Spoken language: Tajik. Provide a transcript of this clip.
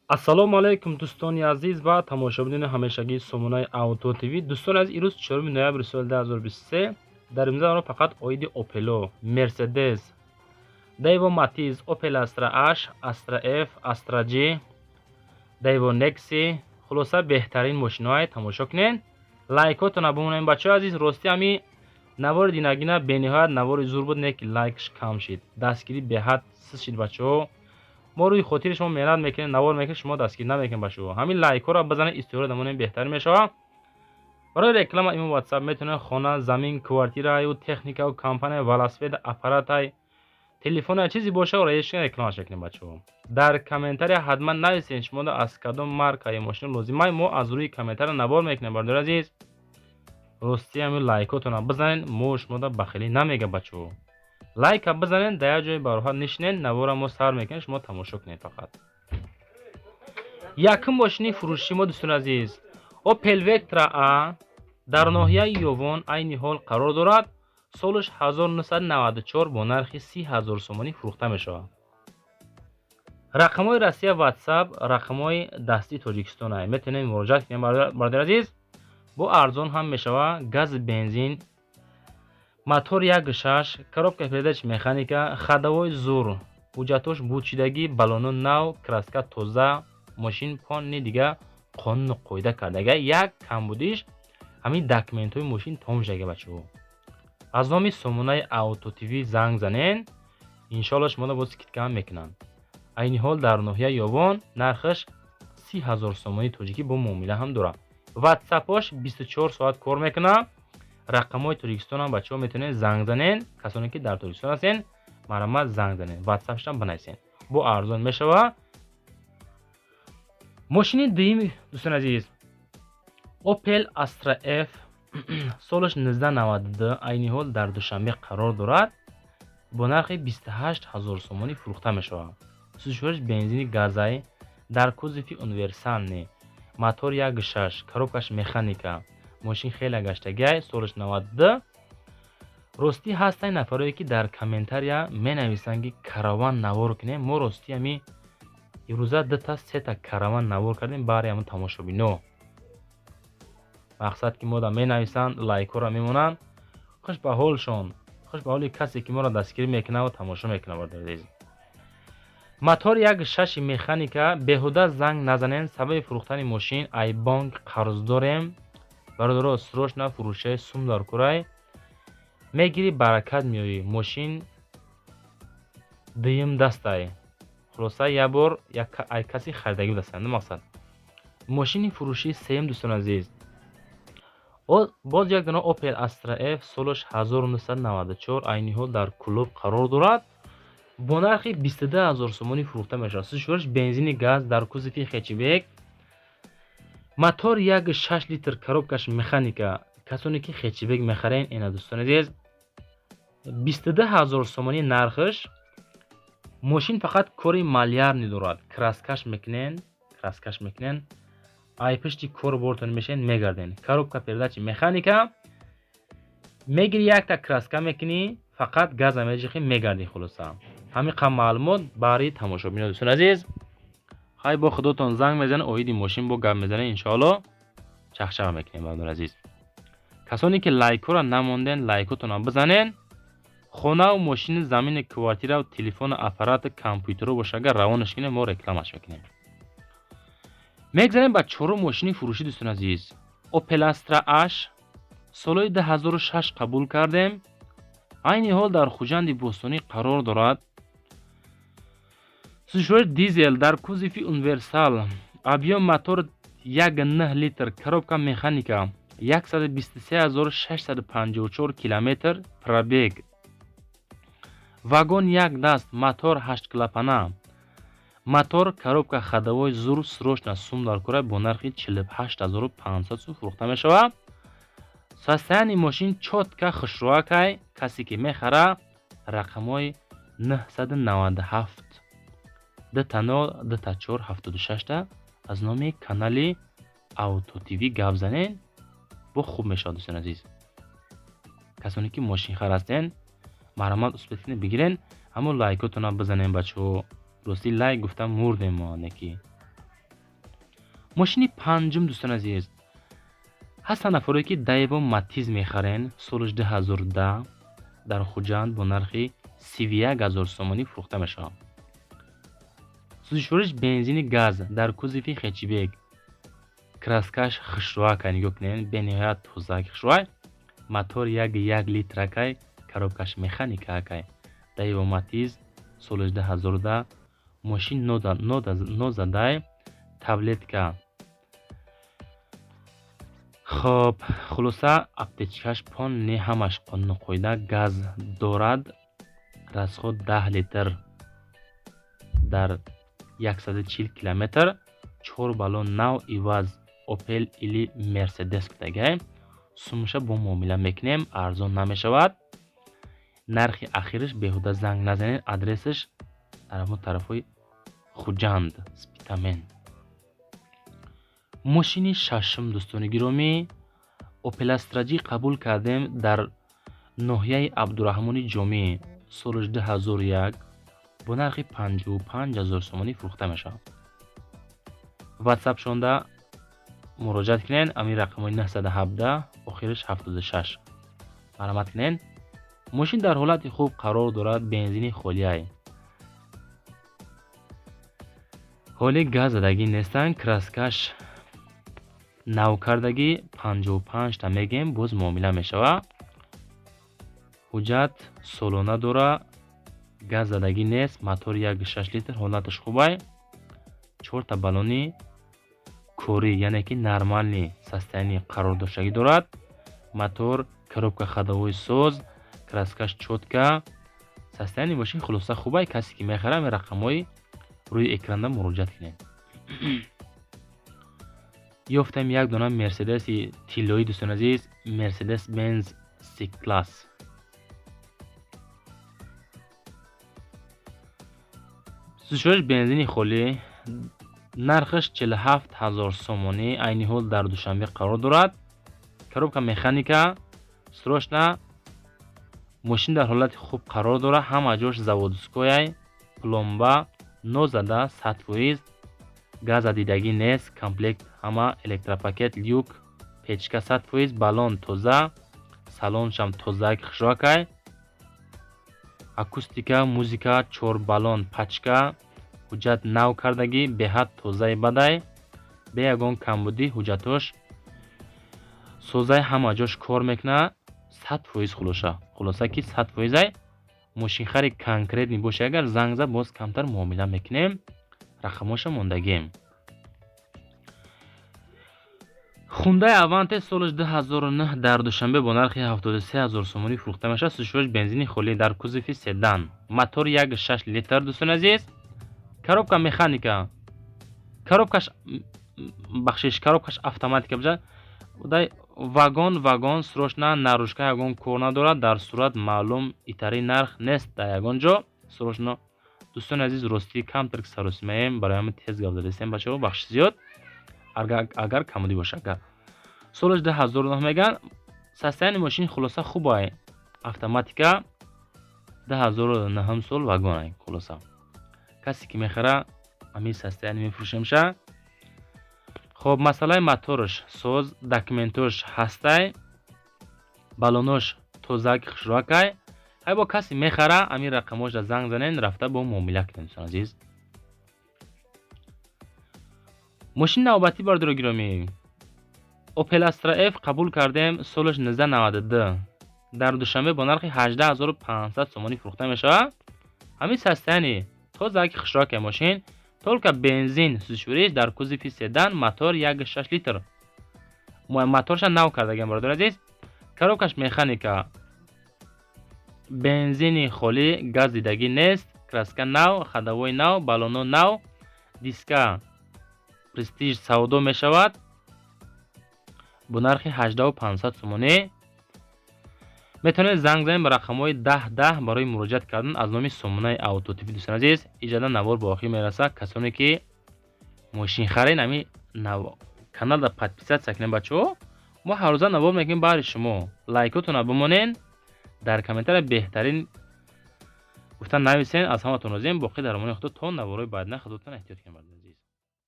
Ассалому алайкум, дӯстони азиз ва тамошобинони ҳамешагии сомонаи Авто ТВ. Дӯстони азиз, имрӯз 4 ноябри соли 2023. Дар имза фақат оиди Опело, Мерседес, Дэйво Матиз, Опел Астра H, Астра F, Астра G, Дэйво Некси, хулоса, беҳтарин мошиноҳае тамошо кунед. Лайкотона бимонем, бачаҳои азиз. Рости, ҳами навори динагина бениҳоят навори зур буд, не ки лайкш кам шид, дастгирӣ беҳад сист шид. Бачаҳо, мо рӯи хотири шумо меҳнат мекунем, навор мекунем, шумо дастгирӣ намекунем. Ба шумо ҳамин лайкҳоро бизанед, истиёра дамонем, беҳтар мешавад. Барои реклама имо, Ватсап метавонед. Хона, замин, квартираю, техникаю, компания, велосипед, аппаратай, телефона, чизе боша, раешкан рекламаш мекунем. Бачаҳо, дар комментария ҳатман нависед, шумо аз кадом маркаи мошина лозимай, мо аз рӯи комментария навор мекунем. Бародари азиз, рости, ҳамин лайкотона бизанед, мо шумода бахилӣ намегам. Бачаҳо, лайка бизанед, дар як ҷои бароҳат нишинед, навора мо сар мекунем, шумо тамошо кунед фақат. Якум мошини фурӯши мо, дӯстони азиз, Опел Вектра А дар ноҳияи Ёвон айни ҳол қарор дорад. Солаш 1994, бо нархи 30 ҳазор сомонӣ фурӯхта мешавад. Рақамҳои Россия, Ватсап, рақамҳои дастии Тоҷикистон, метавонед муроҷиат кунед. Бародари азиз, бо арзон ҳам мешавад. Газ, бензин, мотор 1,6, коробка передач механика, ходовой зур, ҳуҷҷатош бучидагӣ, баллоно нав, краска тоза, мошин полный, дига қонуну қоида кардага. Як камбудиш ҳамин документҳои мошин тамом шудага. Бачаҳо, аз номи сомонаи Авто ТВ занг занен, иншоалло шуморо бо скидка ҳам мекунанд. Айни ҳол дар ноҳияи Ёвон, нархаш 30 ҳазор сомонии тоҷикӣ, бо муомила ҳам дорад. Ватсапош 24 соат кор мекунад. Рақамҳои Тоҷикистонам, бачаҳо, метавонед занг занен. Касоне ки дар Тоҷикистон ҳастен, марҳамат, занг занед, ватсапшам бинависен, бо арзон мешавад. Мошини дуюм, дӯстони азиз, Opel Astra F, солаш 1992, айни ҳол дар Душанбе қарор дорад, бо нархи 28 ҳазор сомонӣ фурӯхта мешавад. Сӯзишвориш бензини газай, дар кузови универсальный, мотор 1,6, коробкаш механика, мошин хеле гаштагиай, солаш 92. Ростӣ, ҳастанд нафарое ки дар комментария менависанд, ки Караван навор кунем. Мо, ростӣ, ами имрӯза дута сета Караван навор кардем баъри ҳамн тамошобино. Мақсад ки мода менависанд, лайкҳоро мемонанд. Хуш ба ҳолшон, хуш ба ҳоли касе ки моро дастгирӣ мекунад ва тамошо мекунад. Бародари, мотор 1,6, механика. Беҳуда занг назанен. Сабаби фурӯхтани мошин: ай бонк қарз дорем. Бародаро, срочно фурӯшаи сум дар курай, мегирӣ, баракат меоӣ. Мошин дуюм дастай, хулоса, як бор ай каси харидагӣ будастанд. Мақсад, мошини фурӯшии сеюм, дӯстони азиз, боз як дона Opel Astra F, солаш 1994, айни ҳол дар Кӯлоб қарор дорад, бо нархи 22 ҳазор сомонӣ фурӯхта мешавад. Сӯзишвориш бензини газ, дар кузови хэтчбек, мотор 1,6 литр, коробкаш механика. Касоне ки хэтчбек мехарен, ина, дӯстони азиз, 22 ҳазор сомонӣ нархаш. Мошин фақат кори малярный дорад, краскаш мекунен, краскаш мекунен, ай пишти кор бортон мешавен, мегарден. Коробка передачи механика, мегири, якта краска мекунӣ, фақат газа меҷихӣ, мегардӣ. Хулоса, ҳамин қам маълумот барои тамошобино. Дӯстони азиз, хай, бо худотон занг мезанед, оиди мошин бо гап мезанед, иншоалло, чахчах мекунем. Бародари азиз, касоне ки лайкҳоро намонден, лайкотонро бизанен. Хонаву мошини, замини, квартираву телефону, аппарату, компютеро боша, агар равонаш кунем, мо рекламаш мекунем. Мегзарем ба чорум мошини фурӯшӣ, дӯстони азиз. Opel Astra H, солҳои 2006 қабул кардем, айни ҳол дар Хуҷанди Бостонӣ қарор дорад. Сӯзишвори дизел, дар кузови универсал, объём мотор 1,9 литр, коробка механика, 123 654 километр пробег, вагон як даст, мотор ҳаштклапана, мотор, коробка ходовой зур. Срочно сум дар кора, бо нархи 48 500 сум фурӯхта мешавад. Состояние мошин чётко, хушрӯакай. Касе ки мехара, рақамҳои 997 00 24 76 аз номи канали Авто ТВ гап занен, бо хуб мешавад. Дӯстони азиз, касоне ки мошинхар ҳастен, марҳамат, успеть кунед, бигирен. Ҳамон лайкотона бизанем, бачаҳо. Рости, лайк гуфтам, мурдем мо неки. Мошини панҷум, дӯстони азиз, ҳастанд нафаре, ки Даево Матиз мехарен, солаш 2010, дар Хуҷанд бо нархи 31 000 сомонӣ фурӯхта мешавад. Сӯзишвориш бензини газ, дар кузови хэтчбек, краскаш хушрӯакай, нигоҳ кунед, бениҳоят тозак хушрӯай. Мотор 1,1 литракай, коробкаш механикаакай. Даево Матиз солаш 2010, мошин нозадай, таблетка. Хоб, хулоса, аптечкаш полный, ҳамаш қонуну қоида, газ дорад, расход 10 литр дар 140 километр, чор баллон нав иваз, Опел или Мерседес гуфтагай. Сумша бо муомила мекунем, арзон намешавад. Нархи ахираш беҳуда занг назанед, адресаш дар ҳамон тарафҳои Хуҷанд, Спитамен. Мошини шашум, дӯстони гиромӣ, Опел Астра Ҷи қабул кардем дар ноҳияи Абдураҳмони Ҷомӣ, солаш 2001, бо нархи 55 000 сомонӣ фурӯхта мешавад. Ватсапшонда муроҷиат кунед, ҳамин рақамҳои 917, охираш 76. Марҳамат кунед. Мошин дар ҳолати хуб қарор дорад, бензини холиай. Ҳоли газ задагӣ нестанд, краскаш навкардагӣ, 55 та мегем, боз муомила мешавад. Ҳуҷҷат солона дора, газ задагӣ нест, мотор 1,6 литр, ҳолаташ хубай. Чорта баллони корӣ, яъне ки нормальный состояние қарор доштагӣ дорад. Мотор, коробка ходовой соз, краскаш чётко, состояние мошин хулоса хубай. Касе ки мехарад, ҳамин рақамҳои рӯи экранда муроҷиат кунед. Ёфтем як дона Мерседеси тиллоӣ, дӯстони азиз, Мерседес Бенз C-класс. Сӯзишвориш бензини холӣ, нархаш 47 000 сомонӣ, айни ҳол дар Душанбе қарор дорад. Коробка механика, срочно, мошин дар ҳолати хуб қарор дорад, ҳама ҷош заводскояй, пломба нозада, 100%, газа дидагӣ нест, комплект ҳама электропакет, люк, печка 100%, баллон тоза, салоншам тозак хушрӯакай, акустика, музика, чор баллон пачка, ҳуҷҷат нав кардагӣ, беҳад тозаи бадай, бе ягон камбудӣ, ҳуҷҷатош созай, ҳама ҷош кор мекунад, 100% хулоса. Хулоса ки 100%-ай. Мошинхари конкретный боша, агар занг зад, боз камтар муомила мекунем, рақамҳоша мондагием. Хундай Аванте солаш 2009 дар Душанбе бо нархи 73 000 сомонӣ фурӯхта мешавад. Сӯзишвориш бензини холӣ, дар кузови седан, мотор 1,6 литр, дӯстони азиз, коробка механика, коробкаш, бахшиш, коробкаш автоматика бошад. Дай вагон, вагон срочно, наружка ягон кор надорад, дар сурат маълум итари нарх нест дар ягон ҷо, срочно. Дӯстони азиз, ростӣ камтар ки саросимаем, барои ҳамин тез гап задастем, бачаҳо, бахшиш зиёд, агар камудӣ бошад. Агар солаш 2009 меган, состояние мошин хулоса хубай, автоматика, 2009 сол, вагонай. Хулоса, касе ки мехара, ҳамин состояние мефурӯшемша. Хоб, масъалаи мотораш соз, документош ҳастай, баллонош тозак хушрӯакай. Ҳай бо касе мехара, ҳамин рақамҳошда занг занен, рафта бо муомила кунед, дӯстони азиз. Мошини навбатӣ, бародаро гиромӣ, Opel Astra F қабул кардем, солаш 1992, дар Душанбе бо нархи 18500 сомонӣ фурӯхта мешавад. Ҳамин состояние тозаки хушрӯакай мошин, только бензин сӯзишвориш, дар кузови седан, мотор 1,6 литр. Моторша нав кардагиам, бародари азиз, коробкаш механика, бензини холӣ, газ дидагӣ нест, краска нав, ходовой нав, баллоно нав, диска престиж, савдо мешавад бо нархи 18500 сомонӣ. Метавонед занг занед ба рақамҳои 10 10 барои муроҷиат кардан аз номи Сомонаи Автотв. Дӯстони азиз, иҷода навор ба охир мерасад. Касоне ки мошинхарен, ҳамин каналда подписаться кунед, бачаҳо. Мо ҳаррӯза навор мекунем баҳри шумо. Лайкотона бимонен, дар комментария беҳтарин гуфта нависен, аз ҳаматон розием. Боқӣ дар амони Худо то наворҳои баъдина, худотон эҳтиёт кунед, бародари азиз.